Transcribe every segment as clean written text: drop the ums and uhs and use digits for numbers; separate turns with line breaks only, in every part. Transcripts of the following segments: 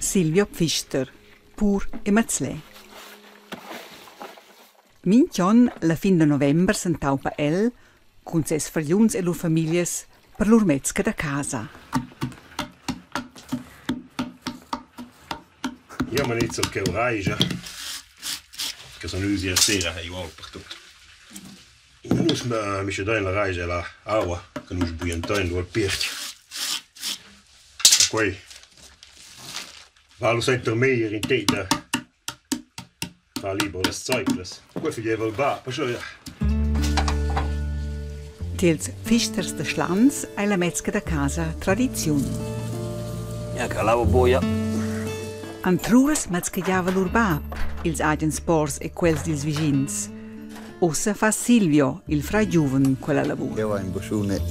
Silvio Pfister, pur e mazler. Minch'on la fin da november s'entaupa el cun ses fargliuns e lur famiglias per lur mezca da casa.
Io manizzel ch'eu raja, che sun üs ier sera e ual pertut. Nus mischadain la raja e la aua che nus buglientain giò al pierch. E quei va lu sainter meglier in tec da far liber las zeiclas. Quei figeva il bab, aschia.
Tiels Pfisters da Schlans ei la mezca da casa tradiziun.
Ja, calava boia.
Antruras mazchegiava lur bab ils agens pors e quels dils vischins. Ussa fa Silvio, il frar giuven, quella lavur.
Eu hai ün buschunet.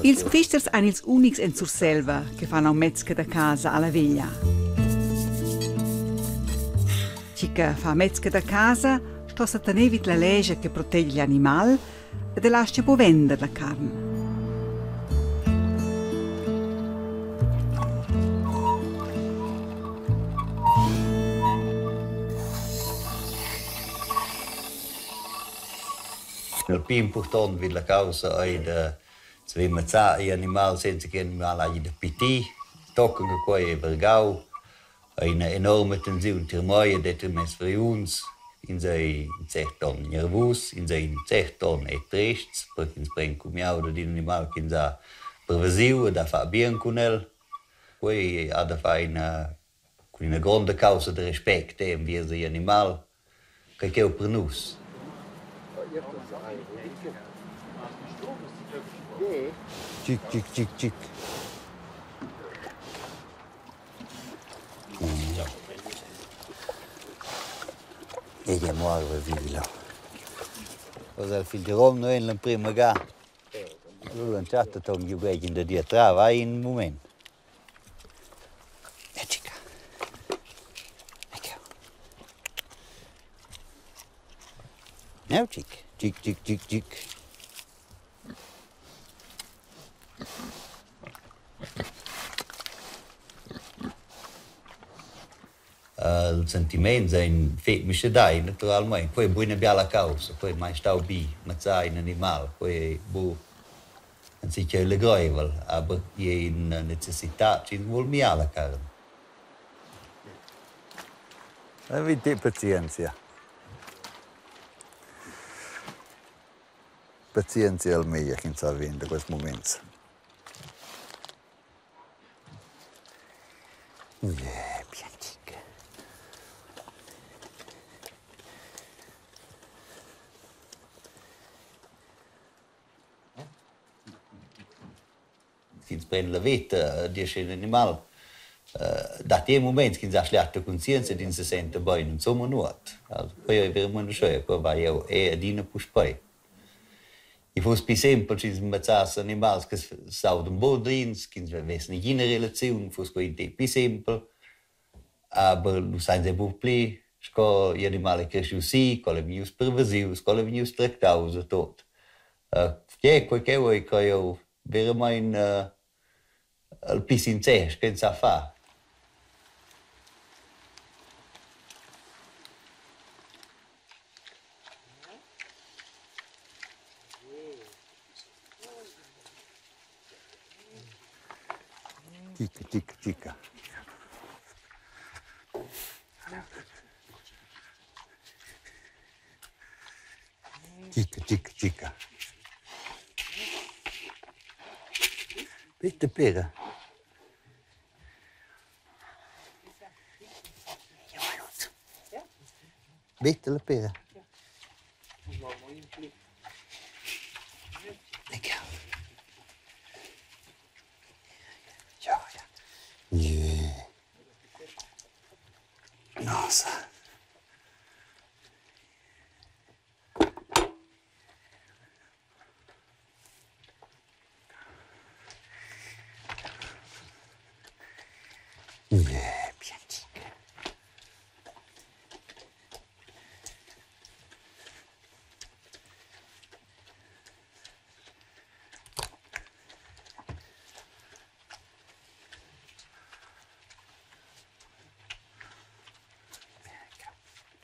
Ils Pfisters ein ils unics en Surselva che fan aunc mezca da casa alla veglia. Chi che fa mezca da casa sto sa tener vid la lescha che proteglia gl'animal ed el astga buca vender la carn.
Il pli impurtont vid la caussa ei da saver mazzar igl animal senza che gl'animal hagi da pitir, tochen che quei ei vargau. Ei ina enorma tensiun tier mei ed tier mes fargliuns. Ins ei in cert onn nervus, ins ei in cert onn ei trests perché ins pren cumiau dad in animal ch'ins ha prevesiu ed ha fatg bien cun el. Quei ha da far ina cun ina gronda caussa da respect enviers igl animal, quei ch'ei per nus. Tgic, tgic, tgic, tgic. Ella muorva vivi là. Cosa il figl girom en l'emprima ga. Allura l'entschatta ton giu begin da dir tra, vai in mument. Eccica. Ecco. Neu cic. Cic, cic, cic, cic. Ils sentiments ein fetg mischedai naturalmein. Quei ei buc ina biala caussa, quei ei mai stau bi, mazzar in animal, quei ei buc enzatgei legreivel, aber igl ei ina necessitad ch'ins vul miar la carn.
Avete pazienzia. Pazienzia è il meglier ch'ins sa vender quels muments. Yeah, piantic.
Sch'ins pren la veta diesch in animal, dat ei muments ch'ins ha schliata cunscienza ed ins sesenta bein, insumma nuot. Also quei ei verament uschia, quei vai jeu è adina puspei. I fuss pli sempel sch'ins mazzass animals che s'audan buc ins, ch'ins vess negina relaziun, fuss quei in tec pli sempel. Aber nus sain era buc pli sco igl animal ei creschius si, co el ei vegnius pervesius, co el ei vegnius tractaus e tut. Gie, quei cheu ei quei jeu veramein il pli sincer ch'ins sa far.
Tica, tica, tica. Tica, tica, tica. Bitte pera. Bitte la pera. Ja, ja. Yeah. Nossa. Yeah, piantic.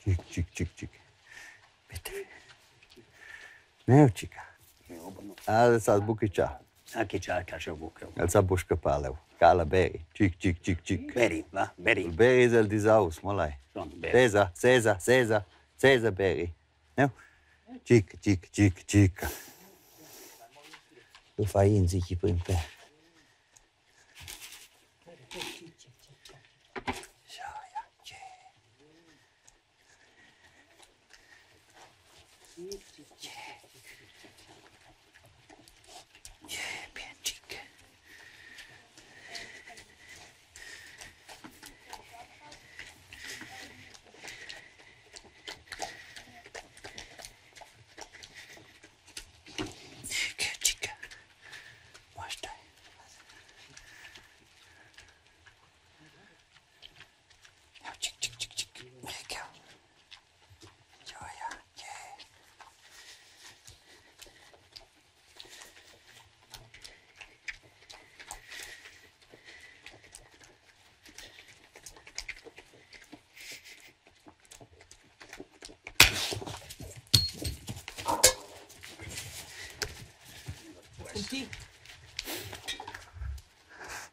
Chic, chic, chic, chic. Bitte. Neu, chica. Ah, sa buca cha.
Ah, che c'ha c'ha buca.
El sa buca scappar leu. Cala Beri. Chic, chic, chic, chic.
Beri, va, Beri.
Il Beri es el disaus, mo lai. Sesa, sesa, sesa, sesa Beri. Neu. Chic, chic, chic, chic.
Lu fai in sich prim pe.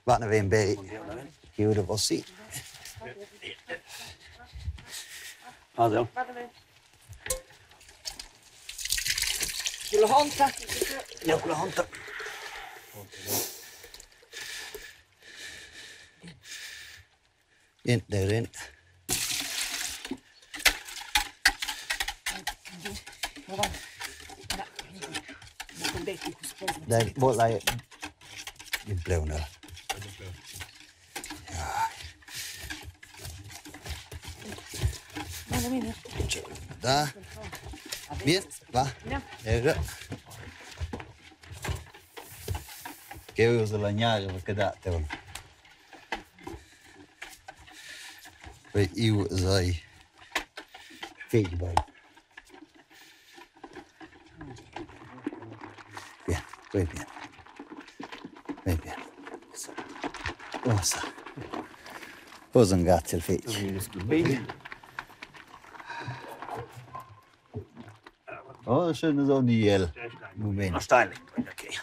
Va naven Beri. Giu davos si.
Also.
Con la honta?
Ja, con la honta.
In, daarin. Dai, vuoi Il pleunel. Da. Bien, va. Era. Che usa la gnara per cadate. Poi io sai. Fegli poi. Bien, vai bien. Vai bien. Ossa. Osa grazie al fegli. Oh, schön so nie. Moment.
Stein, okay.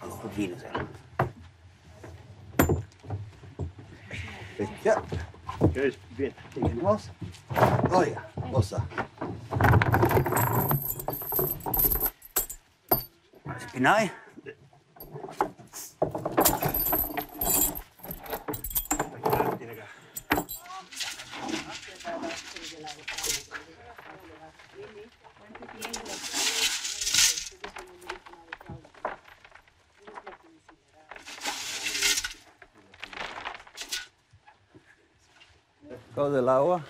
Allora, vieni,
Ja.
Okay, bien.
Was? Oh ja, ossa.
Spinai?
Cosa l'aua?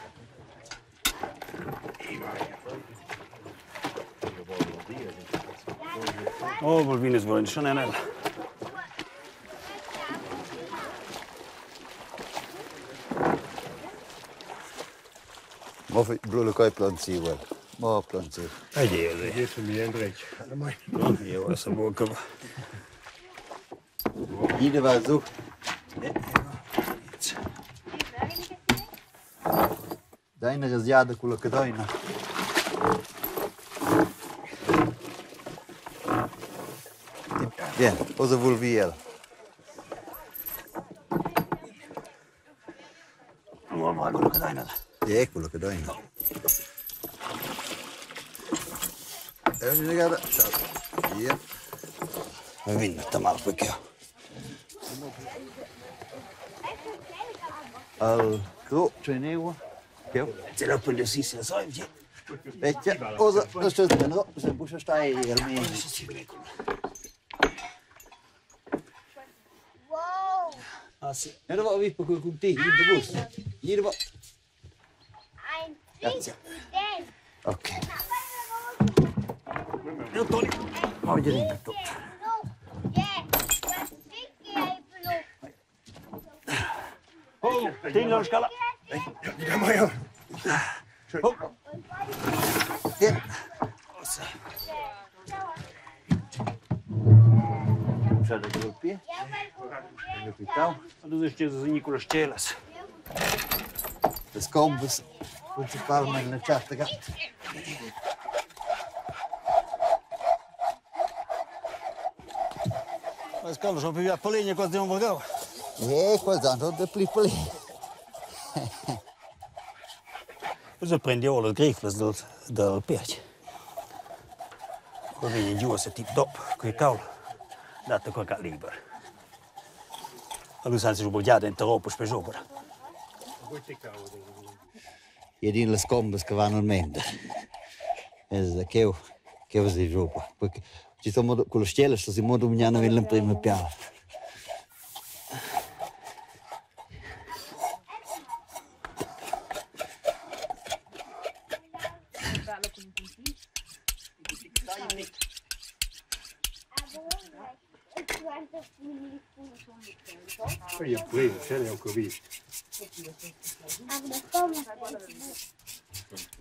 Oh, Volvinus wollen schon einer.
Ma blue kai planzi wel. Ma planzi.
Ai je,
Hier is mi endrek.
Io adesso buco.
Jede war so. Deine resiada con la cadena. Bien, cosa vuol dire?
Non va quello che dai nada.
È quello che dai. È una gara. Ciao. Via.
Ma vinna tamal perché.
Al cro c'è newa. Che?
Se la prende sì, se la so, sì.
Vecchia, cosa? Questo è no, se buscia stai almeno.
Ah sì.
Ja, dat var vi på kon te, hier de bus. Hier var.
Grazie.
Ok.
Io Tony.
Voglio dentro tutto.
Oh, tieni la scala.
Ja, maar ja.
Las combas principalmein la tschatta gat.
La scola sono più a Poligno quasi un volgau.
Eh, quasi hanno de pli pli.
Ussa prendiamo las griflas dal, dal pierch. Poi vegn giu a tip top, quei caul, dato quel cat liber. Allora senza sbagliare interrompo spesopera.
Ed in las combas che van al mender. Es cheu cheu si roba. Perché ci sono con le stelle sto si modo mignana in l'emprima piala.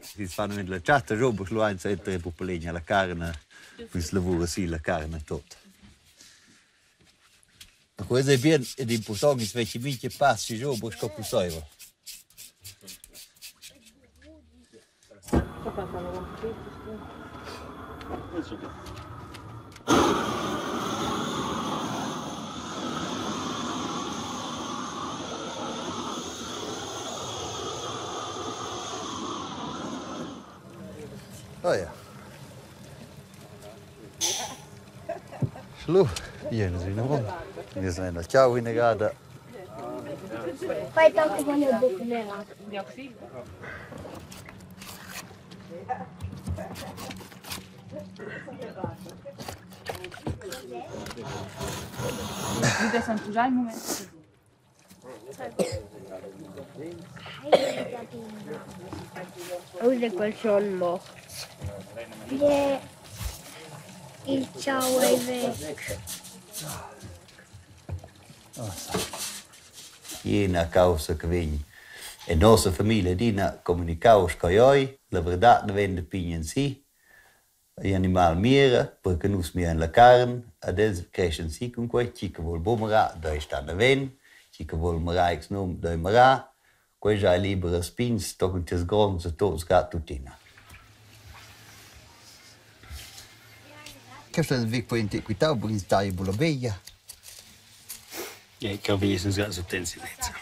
Si fanno in la chatta roba schluainza entra e popolegna la carne, poi lavora sì la carne tot. Ma questo è bien ed important ins vecchi mincha pass schi roba sco pussaivel. Oh ja. Schlu, io sono in Io sono in ciao in gada.
Fai tanto voglio buco nera. Usa quel schon morts. Yeah. Il ciao è vec.
Ina causa che vegn en nossa famiglia adina comunicau sco joi, la verdad ne vegn da pign ensi. Igl animal mira, perché nus miran la carn, ad els creschan si cun quei, chi che vul buc mirar, dei star naven, chi che vul mirar exnum, dei mirar. Quei giai liber als pigns, tochen tiels gronds e tuts grad tuttina.
Questo è il vico antiquità, buin stai bulla veglia.
E che vi sono sotto in silenzio.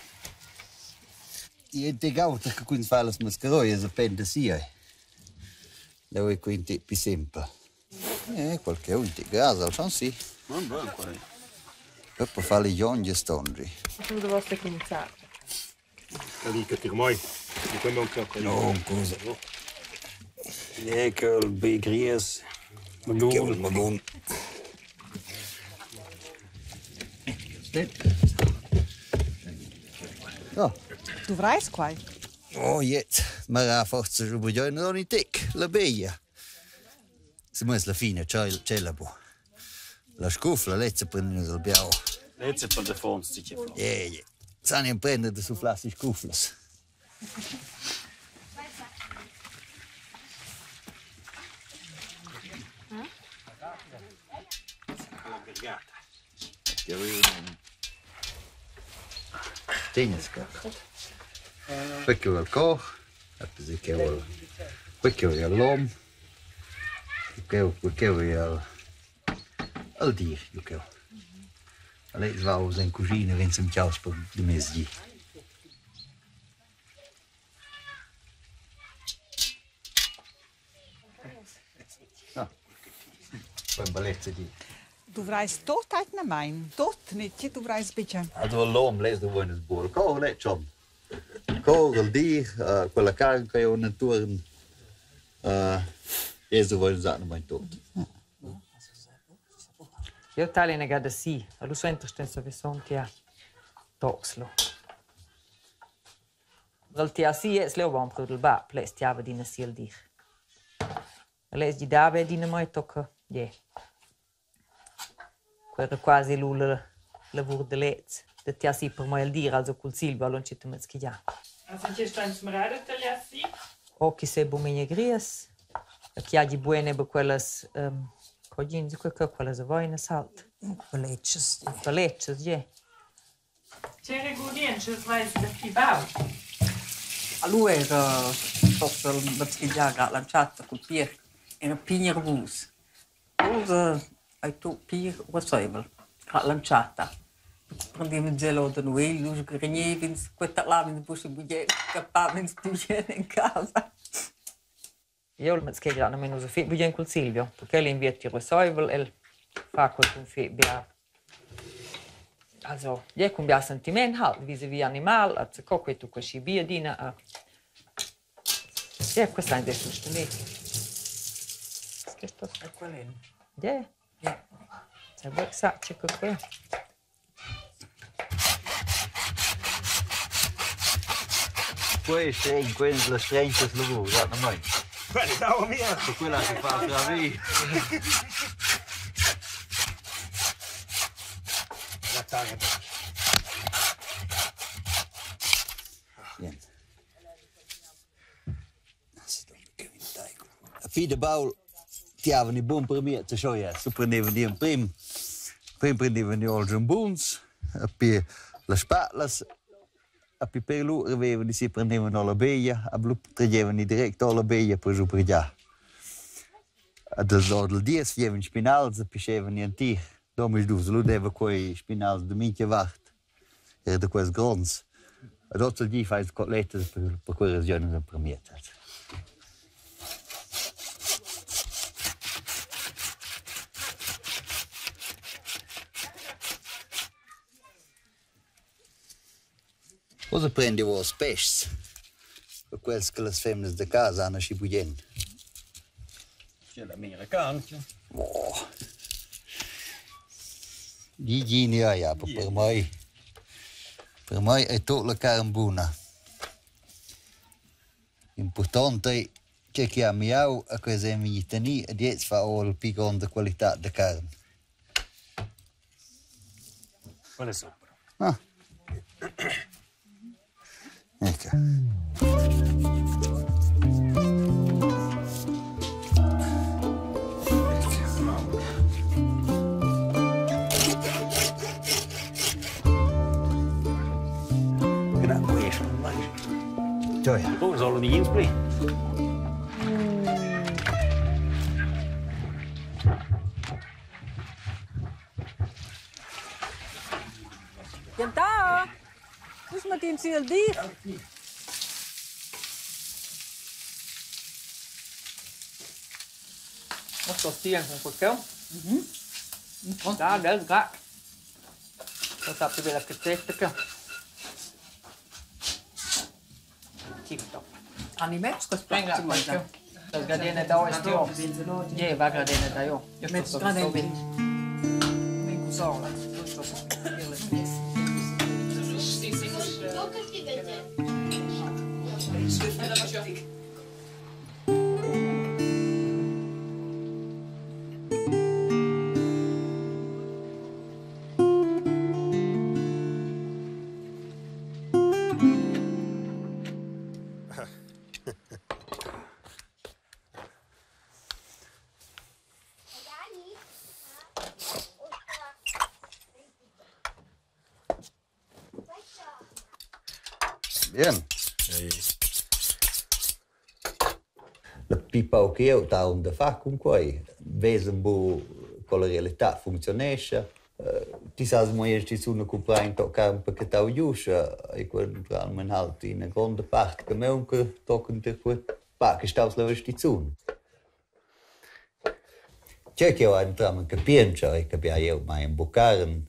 Io te gauta che quins fa las mascaroias appenda sia. Leu è quindi più semple. Qualche un ti gasa, al sì.
Non buon quello.
Dopo fa le gionge stondri.
Tu dovresti cominciare.
Lì che ormai di quel manca
No, cosa.
Ecco il bel gries.
Magun. Magun. Oh.
Dovrais quai?
Oh, jetzt. Ma forse rubo non in tic, la beia. Se mo la fine, c'è c'è la bo. La scufla, lezza prendere il biao.
Lezza per de fons, ti che
Yeah, yeah. Sanno prendere da sufflassi scuflas. Tegna Perché il cor, perché il perché l'om, perché perché il il dir, io che. Allee, va in cucina, wenn zum ciaus per de mezdi. Ah. Poi bellezza di.
Dovrais tot aigna main. Tot, nicht che dovrais bitte.
Also l'om les du wollen es bol. Cor let schon. Cor il dir, quella carne che ho intorno. Eh, du wollen sagen mein tot.
Io tale ne gada sì, allo suenter sten sa tia toxlo. Dal tia sì es leo bon prudel ba, ples tiava dina si il dich. Les di dave dina mai tocca, je. Quera quasi l'ula lavur de lez. De tia sì per mai il dir, also col Silvio, allon ci temez chi ja.
Also hier stand zum Radetagliassi.
O chi se bumegna gries, e chi hagi bugen eben quellas co gins quellas avainas halt.
Valetschas.
Valetschas, gie.
Tgei regurdientschas veis da pli baul?
Allura era forsa il mazchegiar grad l'entschatta cul pierch era pli nervus. Ussa ei tut pir ruasseivel, grad l'entschatta. Prendevans gel or da nuegl, nus sgrignevans, quei tadlavans buca bugen, scappavans bugen en casa.
Jeu mazchegiel almain ussa fetg bugen cul Silvio, perché el inviet ruasseivel, el fa quei cun fetg bia also jeu cun bia sentiment halt visavi animal, a co quei tucca aschi bi adina a Ja, quest ein adesso sustener.
Qual è?
Yeah.
Yeah.
Sai buc sa che quei.
Quei è stregn, quei es las strenchas lavur, esattamaing.
Quella è mia.
Quella si fa travi.
La taglia.
Niente. Fi da baul tiavan i bun per miez scho ja. Su prendevan i emprim prim prendevan i els giambuns, e pi las spatlas, e pi per lu avevan i si prendevan la beglia, e lu tragevan i direct alla beglia per giu pregiar. Ed els dal dies fievan spinals e pischevan i entir. Domisdus, lu deva quei spinals da mintga vart. Era da quels gronds. Ed hoz il di fai cotlettas per quellas giögnas empermiettas. Ussa prendi vos peschs, per quels che las femnas da casa han aschi bugen.
La mira carn.
Oh. Gigi ni ei aber per mei ei tut la carn buna. Impurtont ei tgei che ha miau e quei ei vegni teni e gliez fa ora la pli gronda qualitad da carn.
Quella è sopra.
Ah. Ecco. Gioia.
Oh, sono di pli.
Gentà! Nus mettin si il dir.
Molto stile con quel cheu. Da, del gra. Lo sappi bella pizzetta che. Tip top.
Animets quest
Venga,
piazza mangiar.
Das gradene da ist jo. Je, va gradene da jo. Io sto
Mezz
so
gradene.
Vengo sola.
Bien. La pli pauc che jeu taun da far cun quei, vesen bu co la realità funcziunescha. Ti sas mo eir schi sun a cumprar in toc carn pachetau giuscha, ei quel naturalmein halt ina gronda part che maunca tochen tier quei pac che staus leu a stizun. Tgei ch'jeu hai naturalmein capientscha ei che bia jeu mai en buc carn,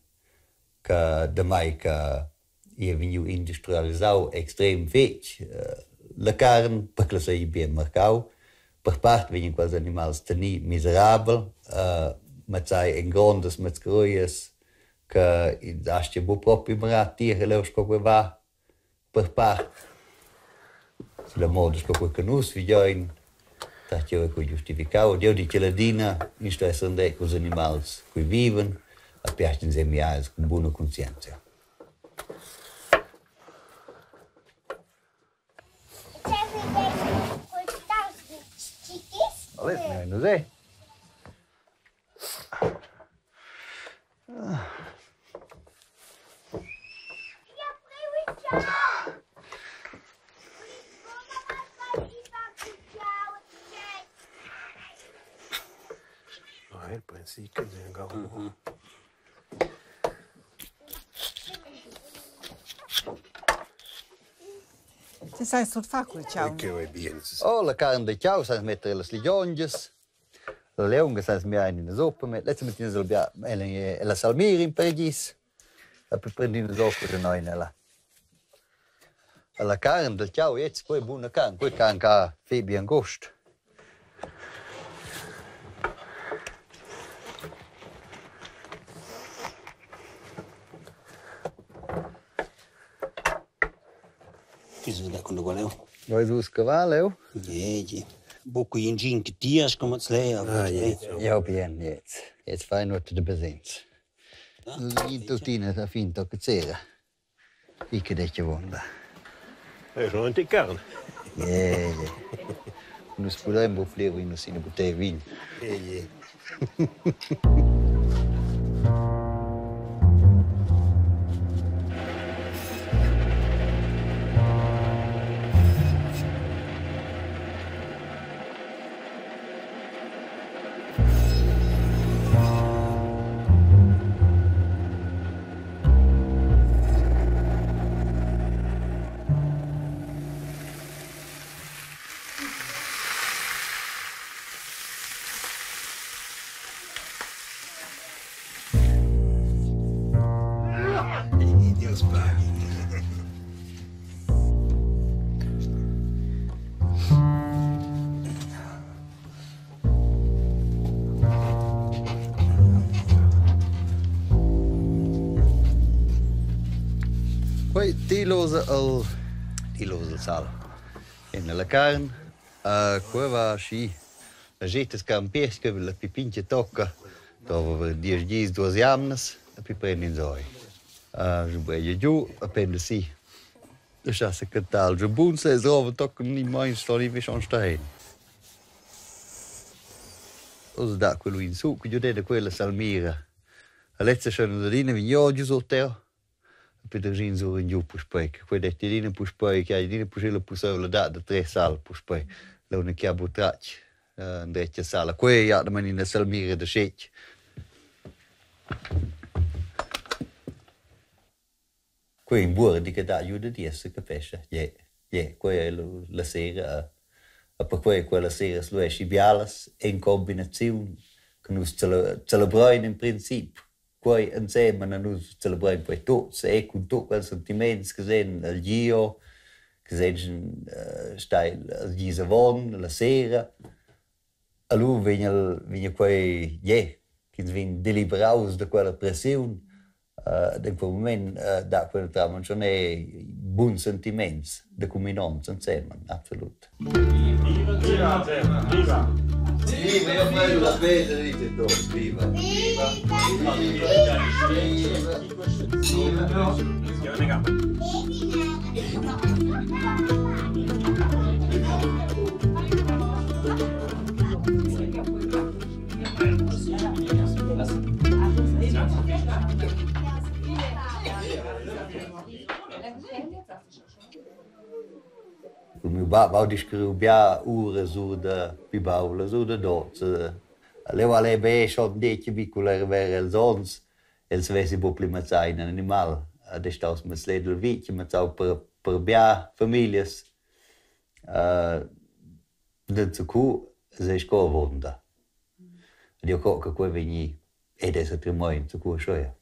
che damai che ei ei vegniu industrialisau extrem fetg la carn per ch'ella seigi bien marcau. Per part vegnan quels animals teni miserabel, mazzai en grondas mascruias che ins astga buc propi mirar tier leu sco quei va per part. La moda sco quei che nus vigein, dat jeu ei quei giustificau. Ed jeu di che ladina ins sto esser endretg culs animals che vivan e piace insemiar cun buna conscienzia. Alles ne nus eh.
Il princip
Ti sai tut far cul tgau.
Che è bien.
Oh, la carn da tgau sai metter las ligiongias. La leunga sai miar in ina soppa, lezza mettin nus bia ella salmira in per gis. E poi prendin nus oppa da noi nella. La carn dal tgau jetzt, quei è buna carn, quei carn che ha fetg bien gust.
Ti sei da quando qual è?
Vai vus caval leu?
Je, je. Buca in gin che tias come lei.
Ah, je.
Ja, bien, jetzt. Jetzt fai nuot da basegns. Tuttina a fin tocca sera. Ich che detg avonda.
È schon ein carn.
Je, je. Nus pudein buc flir vin nus ina butteglia vin.
Je, je. Deus paghi.
Poi ti losa al ti losa il sal. En la carn, qua va schi. La gita carn pesca, la pi pintga tocca, doveva 10 gis, 2 jamnas, e pi prendin ins oi. Schubegia giu, appena si. Lasciasse cantar il giubun, se es rova tocca ni mai sto ni schon stein. Oz da quello in su, che giù da quella salmira. A lezza schon adina vegn giu sotter. E poi da gin sur in giu puspei. Quei detti adina puspei, che hai adina puspei la possibilità da tre sal puspei. La che ha butratg andretga sala. Quei ja da ina salmira da scetg. Quei in buor di che dà giu da dir, se capescha. Je, je, quei è la sera. E perquei quella sera lu eschi bialas en combinaziun che nus celebrein in princip. Quei ensemen nus celebrein quei tuts e cun tut quels sentiments che sen il gio, che sen stai els gis avon, la sera. Allura vegn el vegn quei, je, ch'ins vegn deliberaus da quella pressiun. In quel moment dà quella trama schon è buns sentiments da cuminonza ensemen, absolut.
Viva! Viva!
Viva, io prendo la spesa, dite tu. Viva! Viva! Viva! Viva! Cul miu bab ha discurriu bia uras sur da pli baul, sur da dots. Leu ha el be schon detg vi cul era ver els onns, el savessi buc pli mazzar in animal. Ed ei staus mazzler dil vitg, mazzau per bia famiglias. Dacu sei sco avonda. Ed jeu co che quei vegni ed esser tremoin zacu aschia.